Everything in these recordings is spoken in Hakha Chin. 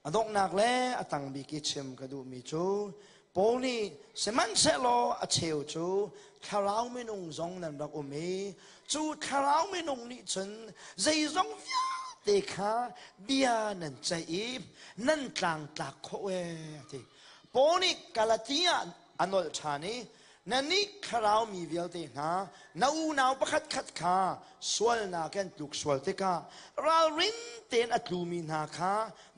A donghnak le a tang bik i chim ka duhmi cu Paul nih sihmanhsehlaw a cheu cu thlarau minung zong nan rak um i cu thlarau minung nih cun zeizong vialte kha bia nan ceih i nan tlangtlak khawh ee a ti. Paul nih Galatia a nolh ṭhan i Nannih thlarau mi vialte hna, na unau pakhatkhat kha sualnak in tluk sual tikah ralring tein a tlumi hna kha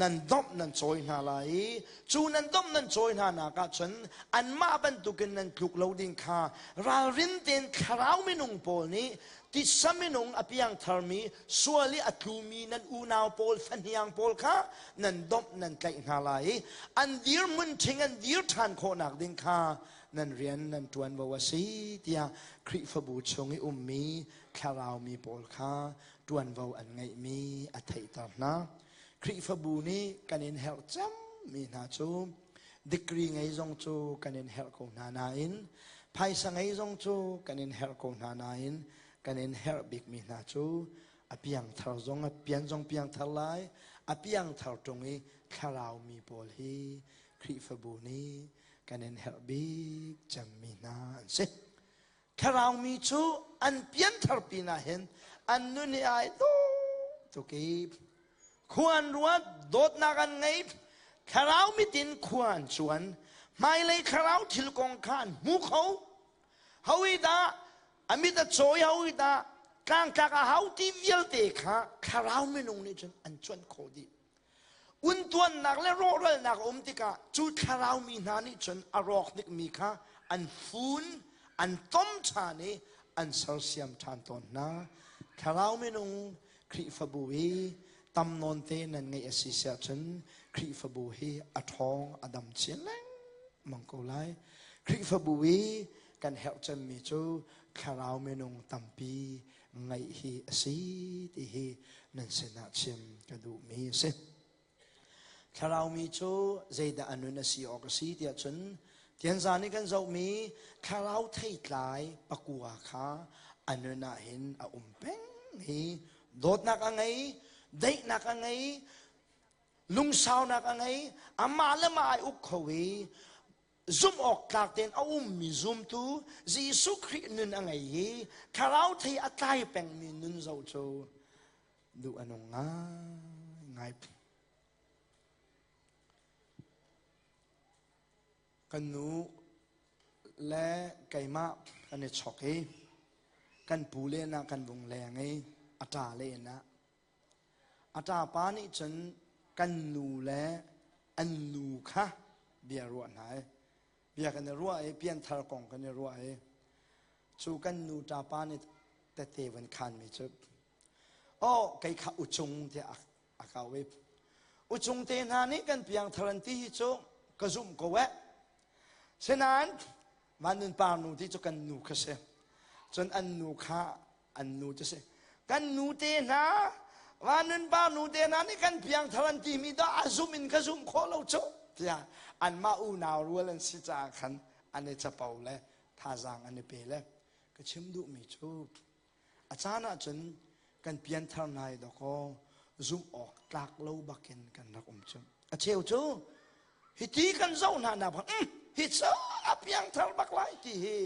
nan domh nan cawi hna lai i cu nan domh nan cawi hna nak ah cun anmah bantukin nan tluk lo ding kha ralrin tein thlarau minung pawl nih titsa minung a piangtharmi sual i a tlumi nan unau pawl fahniang pawl kha nan domh nan tlaih hna lai i an dirhmun ṭhing an dir ṭhan khawhnak ding kha nan rian nan ṭuanvo a si tiah Khrihfabu chung i ummi thlarau mi pawl kha ṭuanvo an ngeihmi a theihter hna. Khrihfabu nih kan in herh cemmi hna cu degree ngei zong cu kan in herh ko hna nain phaisa ngei zong cu kan in herh ko hna nain kan in herh bikmi hna cu a piangthar zong a pian zong piangthar lai a piangthar ṭung i thlarau mi pawl hi Khrihfabu nih kan in herh bik cemmi hna an si. Thlarau mi cu an pianthar pinah hin an nun hi ai dawh tuk i khua an ruat, dawtnak an ngei, thlarau mitin khua an cuan, hmailei thlarau thil kong kha an hmu kho. Hawi dah a mit a cawi, hawi dah tlangtlak a hau ti vialte kha thlarau minung nih cun an cuanh khawh dih. Untuannak le rawhralnak a um tikah cu thlarau mi hna nih cun a rawk dikmi kha an fun, an tom ṭhan i an sersiam ṭhan tawn hna. Thlarau minung Khrihfabu hi tam nawn te nan ngeih a si siah cun Khrihfabu hi a ṭhawng a dam chin lengmang ko lai. Khrihfabu i kan herh cemmi cu thlarau minung tampi ngaih hi a si ti hi nan sinah chim ka duhmi a si. Thlarau mi cu zeidah a nun a si awk a si tiah cun tianzan i kan zohmi thlarau theitlai pakua kha a nun ah hin a um peng hi dawtnak a ngei, daihnak a ngei, lungsaunak a ngei, amah le mah ai uk kho i zumh awk tlak tein a ummi zumtu Jesuh Khrih nun a ngei i thlarau thei a tlai pengmi nun zoh cu duh a nung ngaingai. Kan nu le keimah kan i chok i kan pu len ah kan vung leng i a ṭa len ah A ṭapa nih cun kan nu le an nu kha bia ruah hna i bia kan i ruah i pianthar kong kan i ruah i cu kan nu ṭapa nih tete van khanmi cu oh kei kha uchung tiah a kau i uchung te hna nih kan piangthar an ti hi cu ka zumh ko eh sinain van nun par nu ti cu kan nu kha si cun an nu kha an nu cu si kan nu te hna vanun pa nu te hna nih kan piangthar an timi dah a zum in ka zum khawh lo cu tiah anmah unau rual an si caah khan an i capo le thazaang an i pe le ka chim duhmi cu a caan ahcun kan pianthar nai dawkaw zumh awk tlak lo bakin kan rak um cu a cheu cu hiti kan zoh hna nak bang hi cu a piangthar bak lai ti hi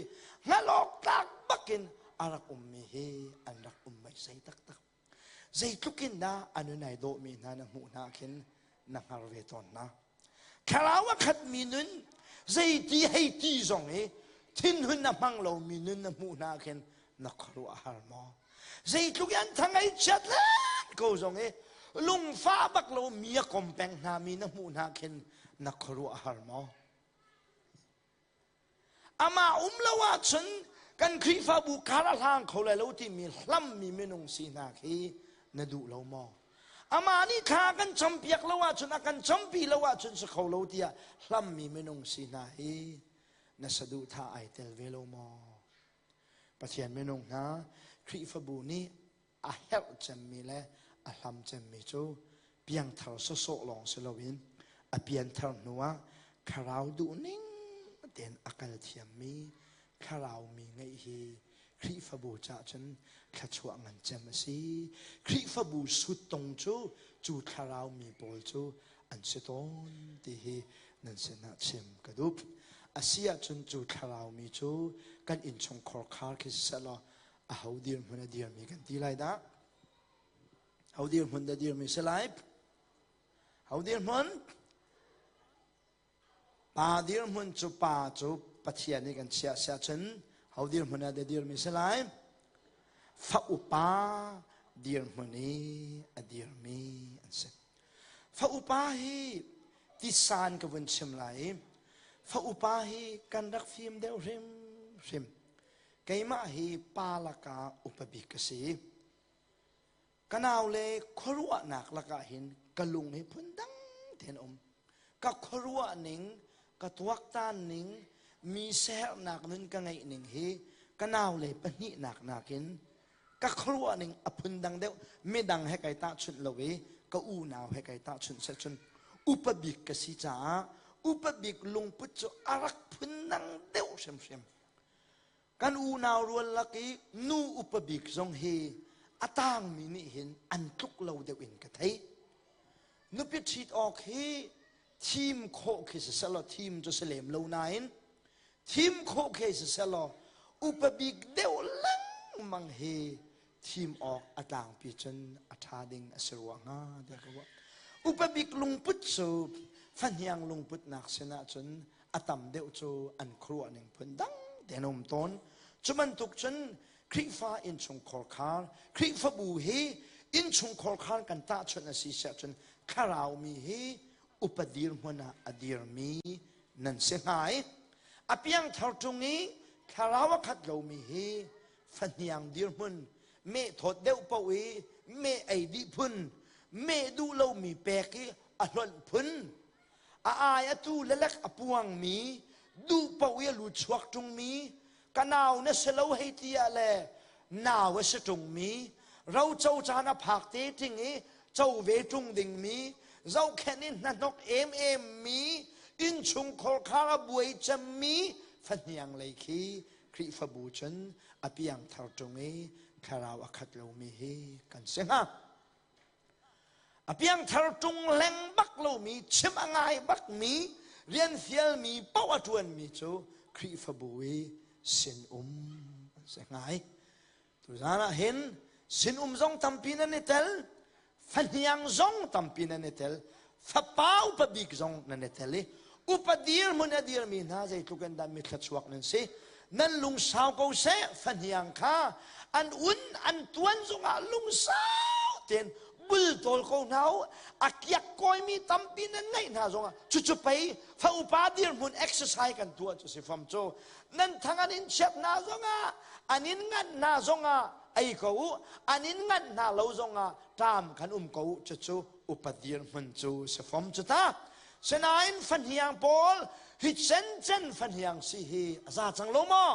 hngalh awk tlak bakin a rak ummi hi an rak um meisei taktak zeitluk in dah an unai dawhmi hna na hmuh hna khin na hngar ve tawn hna thlarau a khatmi nun zeiti hei ti zong hi thinhun a hmang lomi nun na hmuh hna khin na khuaruah a har maw zeitluk in an thang ei chiat len ko zong i lungfah bak lo mi a kom peng hna mi na hmuh hna khin na khuaruah a har maw amah um lo ahcun kan Khrihfabu kar a hlang kho lai lo timi hlammi minung si hna khi na duh lo maw amah nih thla kan campiak lo ahcun a kan campi lo ahcun si kho lo tiah hlammi minung si hna hi na saduhthah ai tel ve lo maw Pathian minung hna Khrihfabu nih a herh cemmi le a hlam cemmi cu piangthar sawsawh lawng si loin a pianthar hnuah thlarau duhning tein a kal thiammi thlarau mi ngeih hi. Khrihfabu caah cun thluachuah ngan cem a si. Khrihfabu suttung cu cu thlarau mi pawl cu an si tawn ti hi nan sinah chim ka duh. A si ahcun cu thlarau mi cu kan innchungkhar khar khi siseh law aho dirhmun a dirmi kan ti lai dah? Ho dirhmun dah dirmi si lai? Ho dirhmun? Pa dirhmun cu pa cu Pathian nih kan chiah si ahcun ho dirhmun ah dah dirmi si lai? Fa upa dirhmun i a dirmi an si. Fa upa hi tisan ka vun chim lai i fa upa hi kan rak fim deuh hrimhrim. Keimah hi pa lakah upa bik ka si. Ka naule khuaruahnak lakah hin ka lung hi phundang tein um. Ka khuaruah ning, ka tuaktan ning, mi siaherhnak nun ka ngeih ning hi ka naule pahnihnak nakin ka khuaruah ning a phundang deuh. Midang he kai tahchunh lo i ka unau he kai tahchunh seh cun upa bik ka si caah upa bik lungput cu a rak phundang deuh hrimhrim. Kan unau rual lak i nu upa bik zong hi a tangmi nih hin an tluk lo deuh in ka thei. Nupi ṭhit awk hi thim khawh khi si selaw thim cu si lem lo nain thim khawh khi si selaw upa bik deuh lengmang hi thim awk a tlangpi cun a ṭha ding a si rua hnga tiah ka ruah. Upa bik lungput cu fahniang lungputnak sinah cun a tam deuh cu an khuaruah ning phun dang tein a um tawn. Cu bantuk cun Khrihfa innchungkhar khar, Khrihfabu hi innchungkhar khar kan tahchunh a si siah cun thlarau mi hi upa dirhmun ah a dirmi nan si hnga i a piangthar ṭung i thlarau a khat lomi hi fahniang dirhmun meh thawt deuh paoh i meh ei dih phun meh duh lomi pek i a hlonh phun a ai a tu lelek a puangmi duh paoh i a lut chuak ṭungmi ka nau na si lo hei ti ah le nau a si ṭungmi roco caan a phak te ṭing i co ve ṭung dingmi zohkhenh in hnahnok emem mi innchungkhar khar a buai cemmi fahniang lei khi Khrihfabu cun a piangthar ṭung i thlarau a khat lomi hi kan si hnga. A piangthar ṭung leng bak lomi, chim a ngai bakmi, rian fialmi paoh a ṭuanmi cu Khrihfabu i sinum an si hnga i tuzaan ah hin sinum zong tampi nan i tel, fahniang zong tampi nan i tel fapa upa bik zong nan i tel i upa dirhmun a dirmi hna zeitluk in dah mithluachuak nan si nan lungsau ko seh fahniang kha an un an tuan zongah lungsau tein bultawl ko hna u a kiak kawimi tampi nan ngeih hna zongah cucu pei fa upa dirhmun exercise kan tuah cu si fam cu nan thang an in chiat hna zongah an in nganh hna zongah ei ko u an in nganh hna lo zongah ṭam khan um ko u cucu upa dirhmun cu si fom cu ta sinain fahniang pawl hi cencen fahniang si hi a za cang lo maw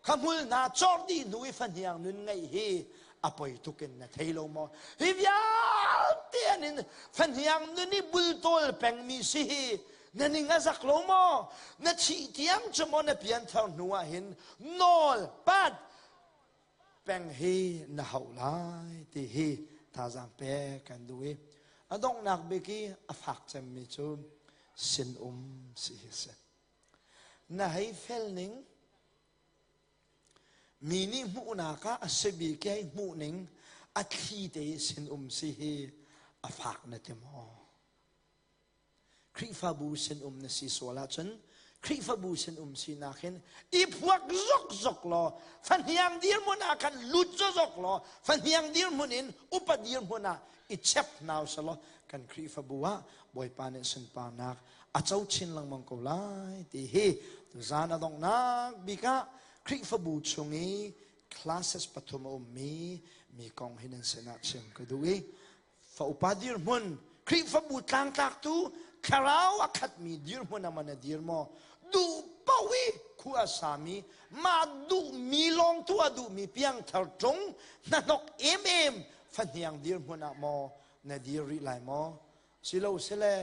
kha hmul hna cawr dih hnu i fahniang nun ngeih hi a poi tuk in na thei lo maw hi vialte an in fahniang nun i bultawl pengmi si hi na ning a zak lo maw na thih tiang cu maw na pianthar hnu ah hin nawl pat peng hi na hauh lai ti hi thazaang pek kan duh i a donghnak bik i a fak cemmi cu sinum si hi si. Na hei fel ning mi nih hmuhnak ah a si bik i hei hmuh ning a thli te i sinum si hi a fak na ti maw? Khrihfabu sinum na si sual ahcun Khrihfabu sinum sinak hin i phuak zokzok law fahniang dirhmun ah khan lut zokzok law fahniang dirhmun in upa dirhmun ah i chep hna usalaw kan Khrihfabu ah Bawipa nih sunparnak a co chin lengmang ko lai ti hi tuzaan a donghnak bik ah Khrihfabu chung i classes pathum a ummi mi kong hi nan sinah chim ka duh i fa upa dirhmun Khrihfabu tlangtlaktu thlarau a khatmi dirhmun ah man a dir maw duh paoh i khua a sami mah duhmi lawng tu a duhmi piangthar ṭung hnahnok emem fahniang dirhmun ah maw na dir rih lai maw silo sile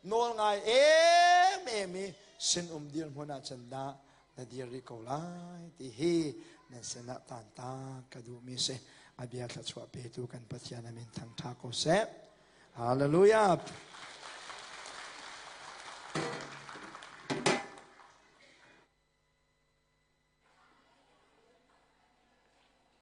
nawl ngai em em i sinum dirhmun ah cun dah na dir rih ko lai ti hi. Nan sinah tantak ka duhmi si. A bia thluachuah petu kan Pathian amin thangṭha ko seh. Hallelujah.